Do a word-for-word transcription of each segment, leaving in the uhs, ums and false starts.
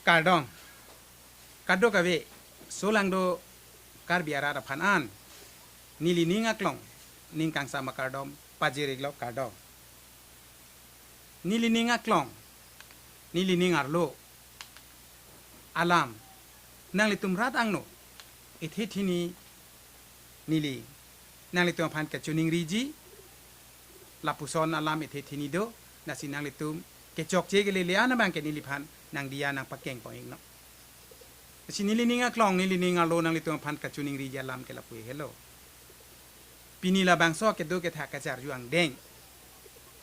Kardom. Kadokave solangdo Karbi arat aphan an neli ning aklong ning kangsam akardom pajir-iklo, kardom. Neli ning aklong, neli ning arlo alam nanglitum rat angno ethe thini neli nanglitum aphan kachiningriji. Lapuson alam ethe thini do, lasi nanglitum kechokche kelele an abangke neliphan nangdiya nangpakeng pon-iknon. Lasi neli ning aklong, neli ning arlo nanglitum aphan kachiningriji alam ke lapu helo. Pini labangso kedo kethak kacharju angdeng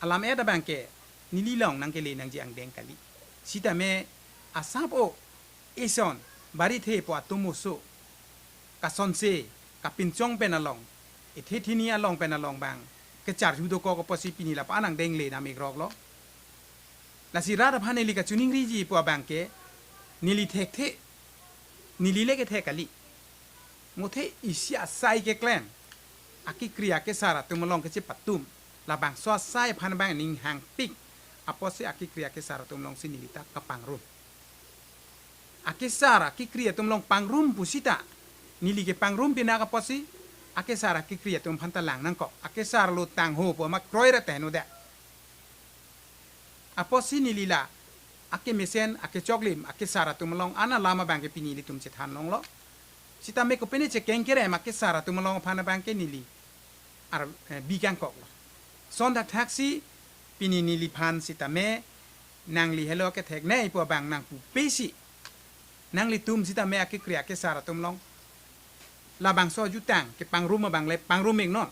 alam-et abangke neli along nangkele nangji angdeng kali. Sitame asap o eson barithe pu atum oso kasonse kapinchong pen along, ethe thini along pen along abang kecharju dokok apotsi pini lapu-an angdeng le nam-ikroklo. Lasi rat aphan neli kachiningriji pu abangke neli thekthe, neli le kethek kali. Muthe isi asai keklem, akekri akesar atum along kechepatum, labangso asai aphan abang ning hangpik apotsi akekri akesar atum alongsi neli ta kapangrum. Akesar akekri atum along pangrum pusita neli kepangrum pinak apotsi akesar akekri atum aphan ta lang nangkok. Akesar lo tangho pu amat kroira tehno da. Apotsi neli la akemesen akechoklim akesar atum along an alam abangke pini nelitum chethan longlo. Sitame kopine chekeng kerem akesar atum along aphan abangke neli ar, eh, bi kangkoklo. Lason thakthaksi pini neliphan sitame nangli helo ketheknei pu abang nangpupe si nanglitum sitame akekri akesar atum along labangso ajutang kepangrum abang le pangrum-iknon.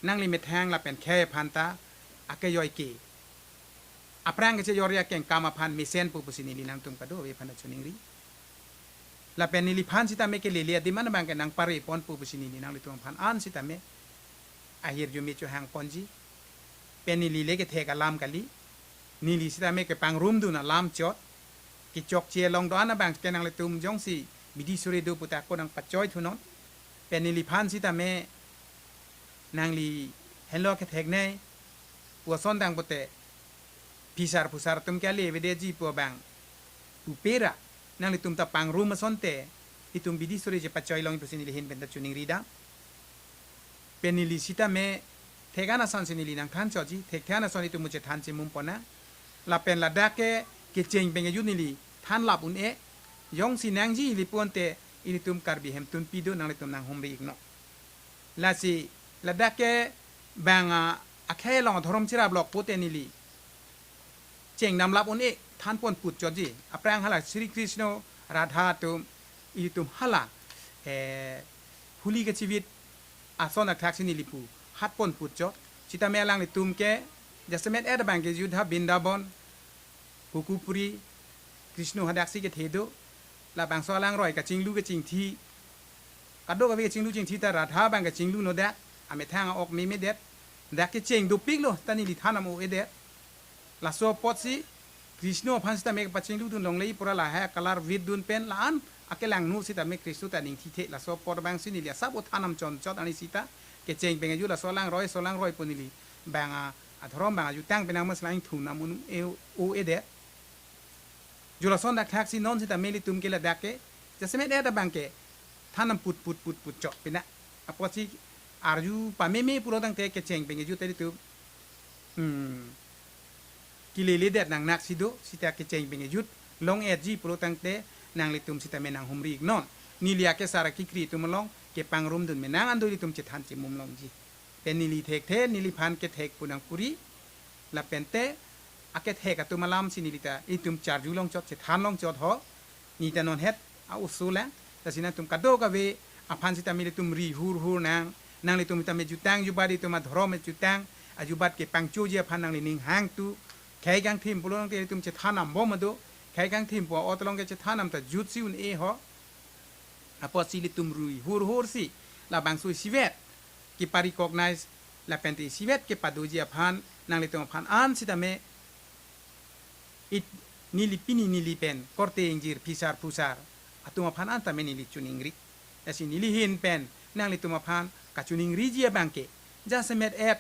Nangli methang lapen khei aphan ta akejoi ke aphrang kechejor akengkam aphan mesen pu pusi neli nangtum kadokave aphan kachiningri. Lapen neliphan sitame kelele adim an abangke nangpare pon pu pusi neli nanglitum aphan an sitame ahirjume chohang ponji. Pen neli le kethek alam kali. Neli sitame kepangrumdun alam chot. Kechokche along do-an abangke nanglitum jongsi bidi suri do puta ako nangpachoi thunon. Pen neliphan sitame nangli helo ketheknei pu ason tang pute phisar phusar atum ke ale avedetji pu abang pupera nanglitum ta pangrum asonte itum bidi suri chepachoi long pusi neli ahin pen ta chiningri dam. Pen neli sitame thek an asonsi neli nangthan chotji, thekthe an ason itum muche than chemum ponnang. Lapen ladak ke kecheng pen kejut neli than lap un-e, jongsi nangji ili pu ante ilitum Karbi hemtun pido nanglitum nanghumri-iknon. Lasi ladak ke bang, ah, akhei along adhorom cherap lok pute neli cheng dam lap un-e than pon put chotji. Aphrang hala Sri Krishna Radha atum itum hala, eh, holi kachivit ason athaksi neli pu hat pon put chot. Sitame alanglitum ke jasemet-et abangke Yudha Brindaban, Gokupuri, Krishna hadaksi kethe do. Labangso alangroi kachinglu kachingthi, kadokave kachinglu chingthi ta Radha abang kachinglu no dak, amethang a-ok memedet. Dak kecheng dopiklo ta neli than am o-edet. Laso apotsi Krishna aphan sitame kepachingludun longle pura lahai a-colour vitdun pen la-an akelangno sitame Krishna ta ningthithe. Laso apot abangsi neli asap o than am chon chot ani sita kecheng pen kejut laso alangroi, laso alangroi pu neli bang a, adhorom bang ajutang penang mas lang thun am un-e o-edet. Julason dak thaksi non sitame ilitum ke ladak ke jasemet-et abangke than am put put put put chot pina. Apotsi arju pameme pulo tangte kecheng pen kejut ilitum, hmm, keleledet nangnaksi do, sita kecheng pen kejut long-etji pulo tangte nanglitum sitame nanghumri-iknon. Neli akesar akekri atum along kepangrumdun menang an do ilitum chethan chemum longji. Pen neli thekthe, neliphan kethek pu nangpuri. Lapente akethek atum alamsi neli ta itum charju long chot, chethan long chot ho. Neli ta non het a-oso lang. Lasi nangtum kadokave aphan sitame ilitum ri hurhur nang. Nanglitum sitame jutang jubat, itum adhorom jutang ajubat kepangchoji aphan nangli ning hangtu. Khei kangthim pulo tangte ilitum chethan ambom do. Khei kangthim pu a-ot along ke chethan am ta jutsi un-e ho. Apotsi ilitum ri hurhursi labangso isivet kepa-recognize lapente isivet kepadoji aphan nanglitum aphan an sitame it neli pini neli pen korte ingjir phisar phusar atum aphan an tame neli chiningri. Lasi neli ahin pen nanglitum aphan kachiningriji abangke jasemet-et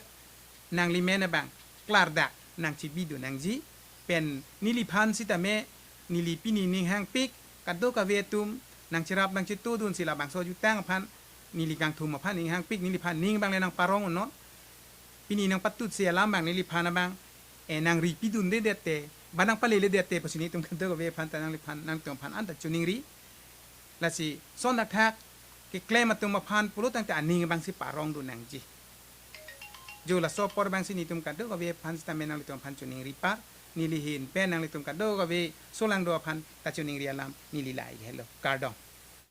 nangli men abang klardak nangchibidun nangji. Pen neliphan sitame neli pini ning hangpik, kadokave atum nangcherap nangchetudun si labangso ajutang aphan, neli kangthum aphan ning hangpik, neliphan ning abang le nangparong unnon. Pini nangpatutsi alam abang neliphan abang, eh, nangri pidundedet te, ba nangpaleledet te pusi netum kadokave aphan ta nangliphan, nangtum aphan anta choningri. Lasi son thakthak keklem atum aphan pulo tangte aning abangsi parongdun nangji. Jo laso apor abangsi netum kadokave aphan sitame nanglitum aphan choningri par, neli ahin pen nanglitum kadokave solangdo aphan ta choningri alam neli lahai helo. Kardom.